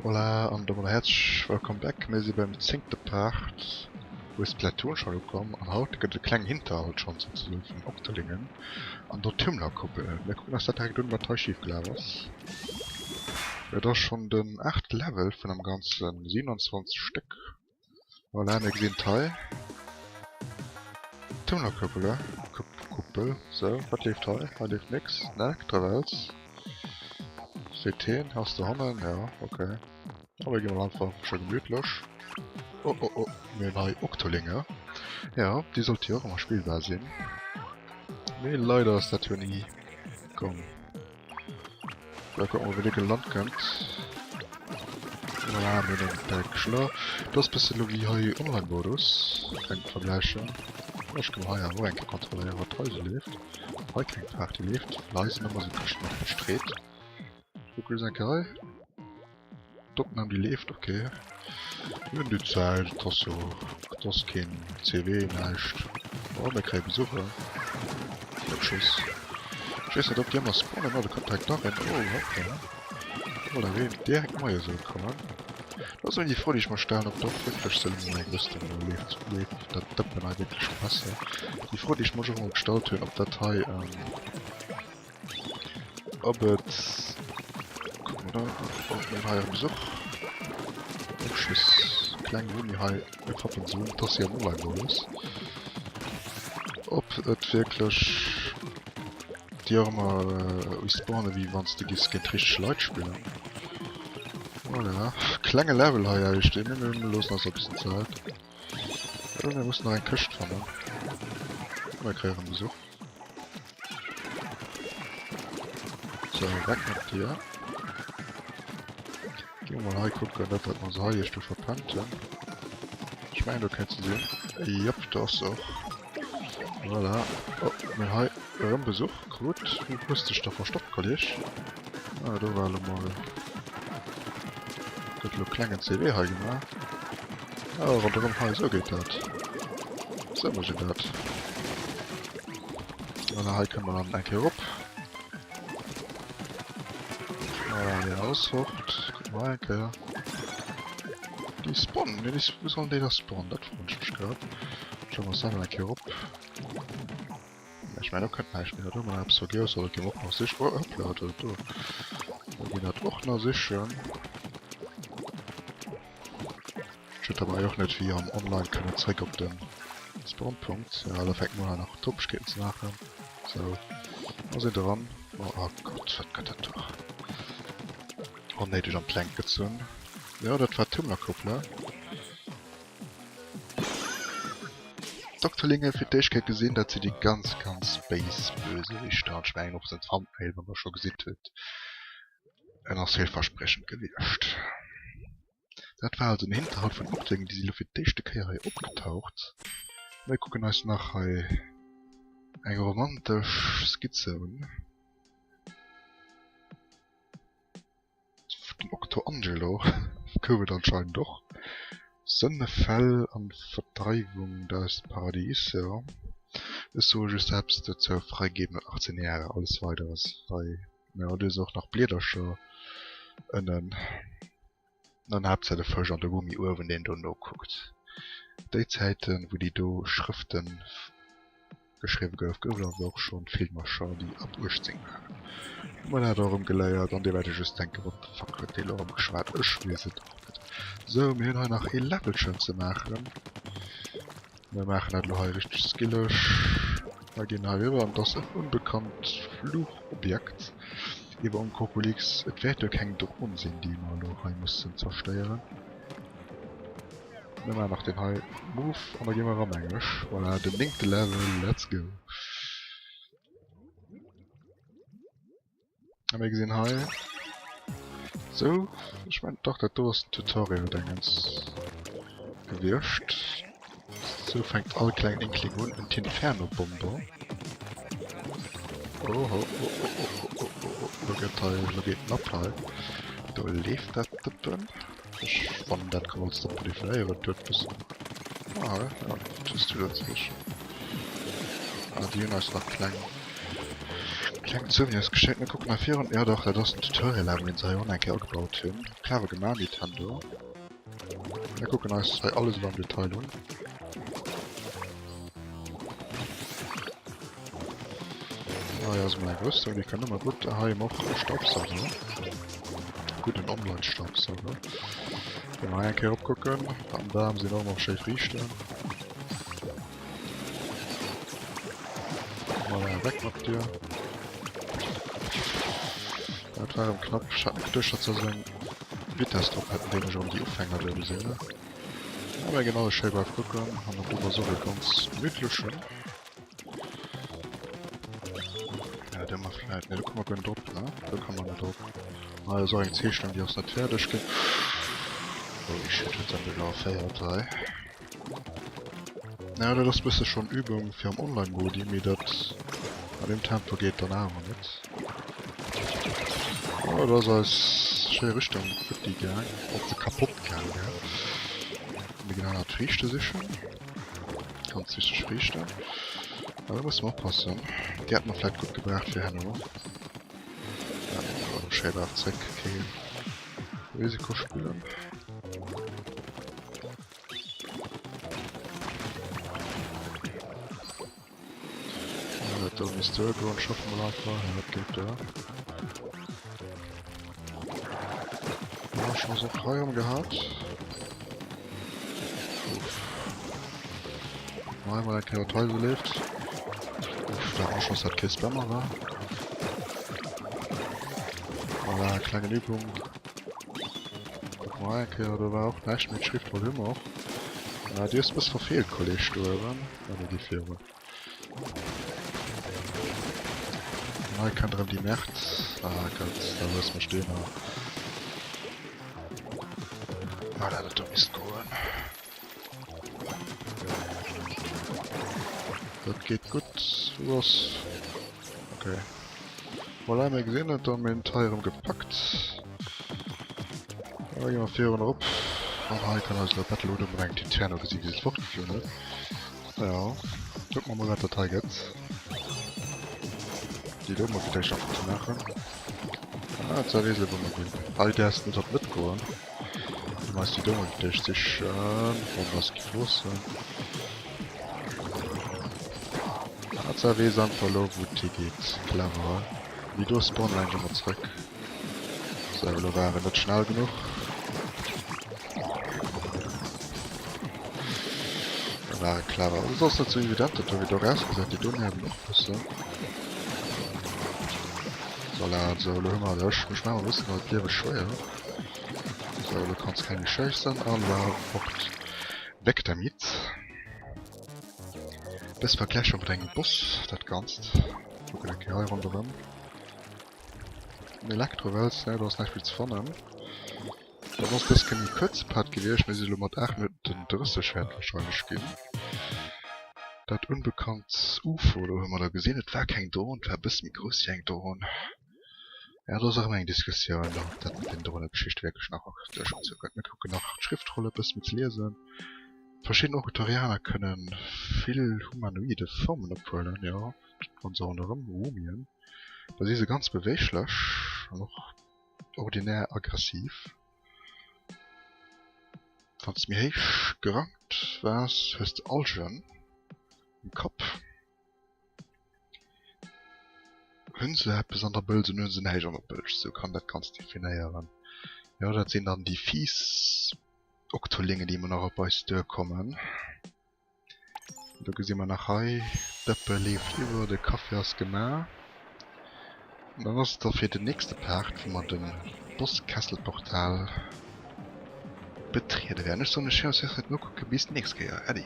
Voilà, an domadder häerzlech wëllkomm back. Mir si beim zéngte Part, wou Splatoon schonn ukomm, an haut gëtt et e klengen Hinterhalt schonn souzesoen vun den Octolingen an der Tümmlerkoppel. Mir kucken eis dat direkt un, wat hei schif gelaf ass. Et ass schonn den aachte Level vun am Ganze 27 Stéck. Voilà, mir gesinn et hei. D'Tunnelkuppel, Kuppel, sou, wat leeft hei? Hei leeft nix, ne? Drewels. Seet heen, ass dohannen, ja, okay. A mir gi mol einfach scho gemütlech. Oh, oh, oh, mir hunn hei Octolinge. Ja, déi sollte jo och ëmmer spillbar sinn. Mee leider ass dat jo ni komm. Da kucke mer wéi dee gelant kënnt. Voilà, mir hunn en Päckchen. Dat ass bëssen elo wéi hei Online-Modus, klengt vergläichen. Ech kann hei awer och eng Kéier kontrolléieren, wat hei esou leeft. Ob hei keng Party leeft. Well hei sinn ëmmer esou Këschten och verstreet. Kucke just eng Kéier hei. D'Opnahm déi leeft, ok. Mir hunn déi Zäit, et ass jo, et ass keen CW, näischt. Oh, mir kréie Besuch, he? Flott Schuss. Ech weess net ob déi ëmmer spawnen, oh do kënnt direkt nach een, oh hoppla. Do wollt awer een direkt moie soe kommen. Dat ass ëmmer déi Fro déi ech mer stellen, ob d'och wierklech sou elo eng Rüstung elo leeft, leeft dat Dëppen hei wierklech scho besser. Déi Fro déi ech mer och ëmmer gestallt hunn, ob dat hei, Ob et kucke mer da ob mir hei erëm Besuch Opschluss kleng Wunni hei mir fappen se un et ass jo am Online-Modus ob et wierklech déi och ëmmer respawne wéi wann s de giffs géint richteg Leit spillen. Voilà, klenge Level hei eischt mee mir loossen eis e bëssen Zäit. Mir mussen nach eng Këscht fannen. Mir kréie erëm Besuch. So, weg mat dir. Gehen wir mal hei kucken, dat dat mer se hei iergendwou verpennt hunn. Ech mengen do kéint se sinn. Jop, do ass se och. Voilà. Oh, mir hunn hei erëm Besuch krut. Wou hues dech da verstoppt, Kolleg? Ah, do war elo mol... Gëtt elo klengen CW hei gemaach. Ah, ronderëm hei, esou geet dat. Esou mécht een dat. Voilà, hei kënne mer dann eng Kéier erop. Voilà, deen ass fort. Kucke mer hei eng Kéier. Déi spawnen, nee, déi, wou sollen déi da spawnen? Dat froen ech mech grad. Schauen mer selwer eng Kéier erop. Ech mengen, do kënnt näischt méi. Do hu mer nach eppes vergiess, oder gi mer och nach sichen. Oh, hoppla, wat war dat do? Mir ginn dat och nach sichen. Ech huet derbei och net wéi am Online kënnen zréck op den Spawnpunkt. Ja, da fänkt mol an nach Topegkeeten ze maachen. Sou, mer sinn dran. Oh, oh Gott, wat gëtt dat doch onnéideg an d'Längt gezunn. Jo, dat war d'Tummlerkoppel. D'Octolinge fir d'éischt Kéier gesinn, dat si déi ganz, ganz béis Bösewichter. An ech mengen och den Thumbnail, wann der scho gesitt hutt, en ass villverspriechend gewiescht. Dat war also den Hinterhalt vun Octoling, déi si lo fir d'éischte Kéier hei opgetaucht. Mir kucken eis nach hei eng romantesch Skizze un. Den Octo Angelo gouf et anscheinend och. Sënnefäll an Verdreiwung da aus dem Paradies, jo. Ech soe just eppes dozou, Freigeben ab 18 Jahre, alles weider ass hei Jo, do si och nach Bliedercher ënnen. An haaptsächlech de Fësch an de Gummi uewen, deen do nokuckt. Déi Zäiten, wou déi do Schrëften geschriwwe gouf, gouf et awer och schonn Filmercher, déi ab 18 waren. Hu mer dat och erëm geléiert an dir wäert iech just denken, What the fuck huet dee lo erëm geschwat? Ech weess et och net. Sou, mir hunn hei nach ee Levelchen ze maachen. Mir maachen dat elo hei richteg skilleg. Mer ginn hei riwwer an et ass en unbekannt Fluchobjekt iwwer um Kokulix. Et wäert jo keng Dron sinn, déi mer elo hei mussen zerstéieren. Mir maachen nach deen hei Move an da gi mer eran, mengen ech. Voilà, den néngte Level, let's go! A mir gesinn hei sou, ech mengen dach dat do ass den Tutorial Dingens gewiescht. Sou fänkt all klengen Inkling un, en Tinferno Bomber. Oh oh oh oh oh oh oh oh, lo gëtt hei, lo geet en ab hei. Do leeft dat Dëppen. Ech fannen dat kann als Dëppen definéieren, et huet bëssen, ah ja, et ass zusätzlech. Ah déi hunn eis nach kleng. Kleng Souvenirs geschenkt. Mir kucken nach virun. Jo dach, dat ass den Tutorial Level, deen se hei och nach eng Kéier agebaut hunn. Clever gemaach, Nintendo. Mir kucken eis hei alles elo am Detail un. Hei ass emol eng Rüstung, déi kënnt ëmmer gutt. Hei hu mer och e Staubsauger. Gudden Online-Staubsauger. Kënne mer hei eng Kéier eropkucken. Am Bam sinn och nach schéi Friichten. Voilà, weg mat dir. Dat war erëm knapp. Ech hat net geduecht, datt se esou eng Vitess drop hätten, déi ech erëm déi Ufänger do gesinn hunn. Aber mir ginn alles schéi brav kucken an dat do ass och e ganz gemütlechen. Ja, do hu mer vläit, ne do komme mer guer net drop, ne? Do komme mer net drop. Ah, do ass och eng Zeechnung, déi ass net fäerdeg ginn. Holy shit, huet dat elo erféiert hei. Ja, dat ass bësse schonn Übung fir am Online-Modi, mee dat an deem Tempo geet dann awer net. Oh, do ass eis schéi Rüstung futti gaang, also kapott gaang, gell. Mir ginn aner d'Friichte sichen. Ganz wichteg Friichten. Aber da musse mer oppassen. Déi hätte mer vläit gutt gebraucht fir herno. Ja, schéi brav zréck, kee Risiko spillen. Dat do misst duergoen, ech hoffe mol einfach, ja dat geet duer. Ja, Chance och hei erëm gehat. Uff. Hei mol eng Kéier wat hei esou leeft. Uff, da war Chance dat kee Spammer war. Voilà, klengen Übung. Kuck mol eng Kéier, do war och näischt méi, d'Schriftroll hu mer och. Ah, déi hues de bësse verfeelt, Kolleg, do uewen. Ah, mir gi virun. An hei kënnt erëm déi Merd. Ah Gott, da loosse mer stinn. Voilà, dat do misst goen. Dat geet gutt. Wou ass... Okay. Voilà, mir gesinn et dann, mir hunn d'Hai erëm gepackt. Da gi mer virun erop. An hei kann eis elo Battle oder mat engem Titerno gesi wéi se fortgeflunn ass. Ja, kucke mer mol wat dat hei gëtt. Déi do mol fir d'éischt einfach ze maachen. Ah, zwar weess elo wou mer ginn. Hei däerfs de net op net goen. Du meis déi do mol fir d'éischt sichen. Wann ass gi loossen. Aza weess einfach elo wou et higeet. Clever. Déi do spawnen eigentlech ëmmer zrëck. Sou, elo war en net schnell genuch. Da war e clever. Also et ass net sou evident dat do wéi do erausgesäit. Déi do nerven och bëssen. Voilà, sou elo hu mer dech. Ech maache mer e bëssen alt d'Liewe schwéier. Sou, elo kanns keng méi schéissen. An war fort. Weg damit! Dës vergläichbar mat engem Boss, dat Ganzt. Kucken eng Kéier hei ronderëm. En Elektrowels, ne, do ass näischt méi ze fannen. Dann ass dës Kéier méi kuerze Part gewiescht. Mir si lo mat 8 Minutten 30 wäert wahrscheinlech ginn. Dat unbekannt UFO do hu mer da gesinn. Et war keng Dron, et war e bësse méi grouss wéi eng Dron. Ja, do ass erëm eng Diskussioun, ob dat mat den Dronegeschichte wierklech nach duerchgezu gëtt. Mir kucken nach d'Schriftrolle e bësse méi ze liesen. Verschidden Okotorianer kënne vill humanoide Formen ophuelen, jo, wann se ronderëm rumien, da si se ganz beweeglech an och ordinär aggressiv. Wann s de méi héich gerankt waars, hues de Algen um Kapp. Hunn se eppes an der Bëlz an hunn se näischt an der Bëlz, sou kann dat Ganzt definéieren. Jo, dat sinn dann déi fies Oktolingen, déi ëmmer nach op eis duerkommen. Do gesi mer nach hei, d'Dëppe leeft iwwer, de Kaffi ass gemaach. An dann ass et da fir den nächste Part, wou mer de Boss-Kesselportal betriede wäerten. Ech soen iech, jo, bis nächst Kéier. Äddi!